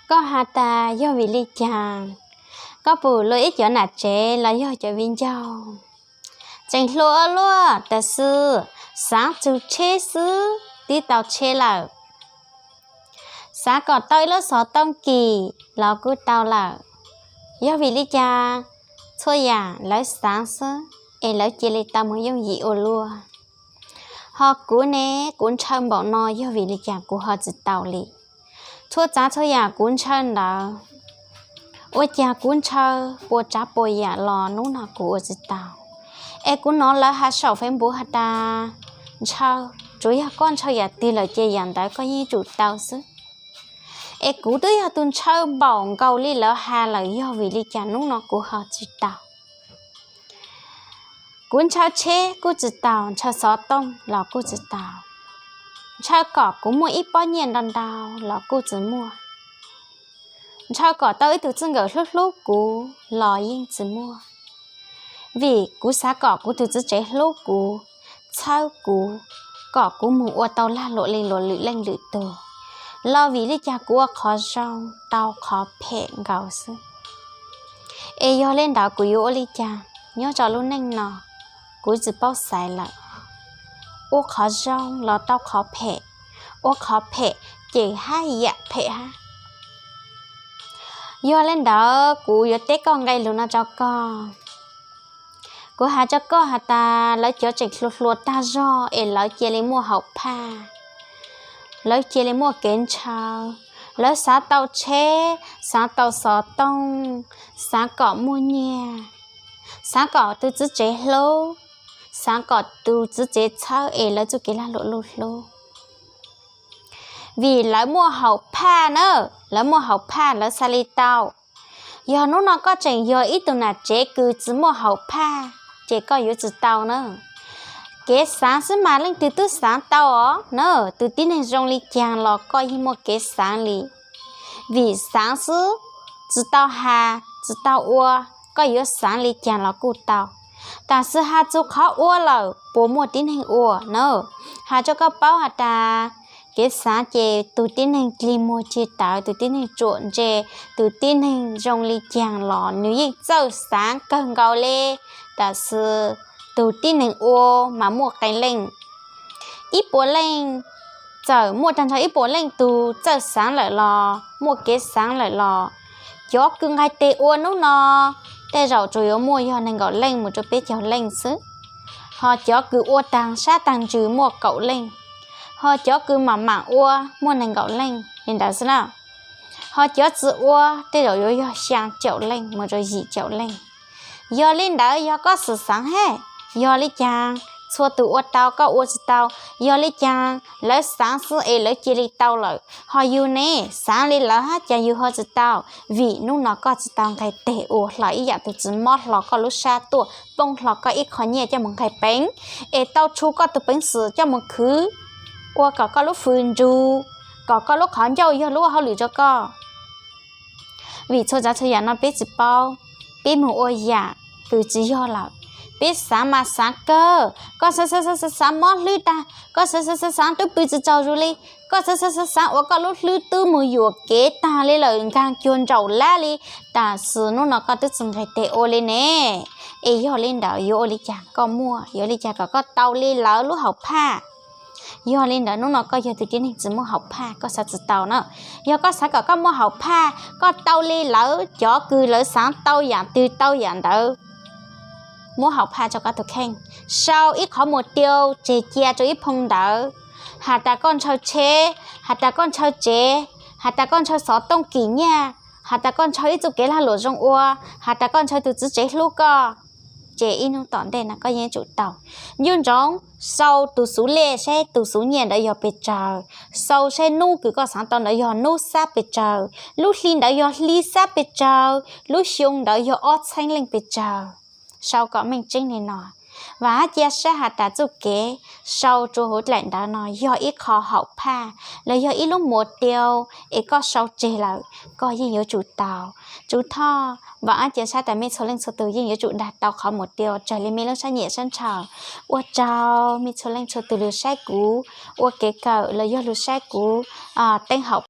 Koj has tas yog vim li cas? Koj pum luag ib cov nam tsev los yog cov viv ncaus tseem hluas ua luaj, tab sis xaav txug tsheb xwb twb tau tsheb lawm. Xaav kom tau ib lub xov tooj kim los kuj tau lawm. Yog vim li cas txhua yam lawv xaav xwb es lawv cia li tau moog yooj yim ua luaj? Ho kuv ne, kuv ntshaw npaum no yog vim li cas kuv ho tsis tau li? Txhua tsav txhua yam kuv ntshaw ntawd, ua cas kuv ntshaw puas tsav puas yam los hnub no kuv ua tsis tau? Es kuv hnov lawv has saum Facebook has tas ntshaw, tsuav yog koj ntshaw yam twg lawm ces yam ntawd koj yeej tsum tau xwb. Es kuv twb yog tus ntshaw npaum nkaus li lawv has lawm, yog vim li cas hnub no kuv ho tsis tau? Kuv ntshaw tsheb kuj tsis tau, ntshaw xov tooj los kuj tsis tau, ntshaw kom kuv muaj ib pob nyiaj ntau ntau los kuj tsis muaj, ntshaw kom tau ib tug txij nkawm hlub hlub kuv los yeej tsis muaj. Vim kuv xav kom kuv tus txiv tsev hlub kuv, txhawb kuv, kom kuv moog ua tau lag luam leej luam lwm leej lwm tug, los vim li cas kuv ua qhov zoo tau qhov phem nkaus xwb. Es yog li ntawd kuv yuav ua li cas nyob rau lub neej no? Kuv tsis paub xaiv lawm. Ua qhov zoo los tau qhov phem, ua qhov phem ces haj yam phem hab. Yog li ntawd kuv yuav teb koj nqe lug no rau koj. Kuv has rau koj has tas lawv cov tseem hluas hluas tag zog es lawv cia li muaj haum phaj, lawv cia li muaj kev ntshaw, lawv xav tau tsheb, xav tau xov tooj, xav kom muaj nyiaj, xav kom tus txiv tsev hlub, xav kom tus txiv tsev txhawb es lawv txuj kev lag luam luj hlub. Vim lawv muaj haum phaj na, lawv muaj haum phaj lawv xav li tau. Yog hnub no koj tseem yog ib tug nam tsev kws tsis muaj haum phaj, ces koj yuav tsis tau na. Kev xaav xwb mas leej twg twb xaav tau os na. Tus tib neeg zoo li caag los koj yeej muaj kev xaav li. Vim xaav xwb, tsis tau has, tsis tau ua, koj yuav xaav li caag los kuj tau. Tab sis has txug qhov ua lawm puas muaj tib neeg ua na? Has rau koj paub has tas kev xaav ces tus tib neeg cig muag cig tawv, tus tib neeg tsuam ntse, tus tib neeg zoo li caag los nws yeej txawj xaav kawg nkaus li. Tab sis tus tib neeg ua mas muaj qee leej. Ib puas leej, txawm muaj tag nrho ib puas leej tug txawj xaav lawm los, muaj kev xaav lawm los, cov kws nqaij teg ua hnub no tej zaum tsuas yuav muaj yog nees nkaum leej mus rau peb caug leej xwb. Ho cov kws ua taag sab taag ntsws muaj kaum leej. Ho cov kws maam maam ua muaj nees nkaum leej li ntawd xwb na. Ho cov tsis ua tej zaum yuav yog xyaa caum leej mus rau yim caum leej. Yog li ntawd yog koj xwm xaav hab, yog li caag txhua tug ua tau koj ua tsis tau? Yog li caag lawv xaav xwb es lawv cia li tau lawm, ho yug ne, xaav li lawv hab cas yug ho tsis tau? Vim hnub no koj tsis tau nqaij teg ua, hlo ib yaam tug txiv mob hlo koj lub sab tuaj, poob hlo koj ib qho nyiaj coj mus nqaij peev, es tau tshu koj tug peev xwm coj mus khwv, ua kom koj lub fwm nrug, kom koj lub qhov ncauj yog lub hauj lwm rau koj. Vim txhua tsav txhua yaam no peb tsis paub, peb moog ua yaam kws tsis yog lawm. Peb xaav mas xaav kawg, koj xaav xaav xaav xaav mob hlwb tag, koj xaav xaav xaav xaav tub pw tsis tsaug zug li, koj xaav xaav xaav xaav ua koj lub hlwb tub moog yuam kev tag li lawm, nkaag cuag ntsaum lab li, tab sis hnub no koj twb tsis nqaij teg ua li ne. Es yog li ntawd yuav ua li cas koj muaj, yuav li cas kom koj tau li lawv lub haum phaj? Yog li ntawd hnub no koj yog tug tib neeg tsis muaj haum phaj koj xaav tsis tau na. Yog koj xaav kom koj muaj haum phaj, koj tau li lawv cov kws lawv xaav tau yaam twg tau yaam ntawd, muab haum phaj rau koj tug kheej, sau ib qhov mus tiau tseg cia rau ib phoo ntawd, has tas koj ntshaw tsheb, has tas koj ntshaw tsev, has tas koj ntshaw xov tooj kim nyaj, has tas koj ntshaw ib txuj kev lag luam zoo ua, has tas koj ntshaw tug txiv tsev hlub koj, ces ib nub tom ntej no koj yeej yuav tsum tau. Nco ntsoov, sau tug xuv lej saib tug xuv nyiaj ntawd yog pes tsawg, sau saib nub kws koj xaav tau ntawd yog nub xab pes tsawg, lub hli ntawd yog hli xab pes tsawg, lub xyoo ntawd yog ob txheeb leej pes tsawg. Sau kom meej tseeb li no. Vam hab cia saib has tas txuj kev sau rua huv dlaim ntawd no yog ib qho haum phaj los yog ib lub muv tiau, es koj sau tseg lawm koj yeej yuav tsum tau. Tsov thoj, vam hab cia saib tas mej txhua leej txhua tug yeej yuav tsum dag tau qhov muv tiau raws li mej lub sab nyiam sab ntshaw. Ua tsaug mej txhua leej txhua tug lug saib kuv ua kev kawm los yog lug saib kuv teeb haum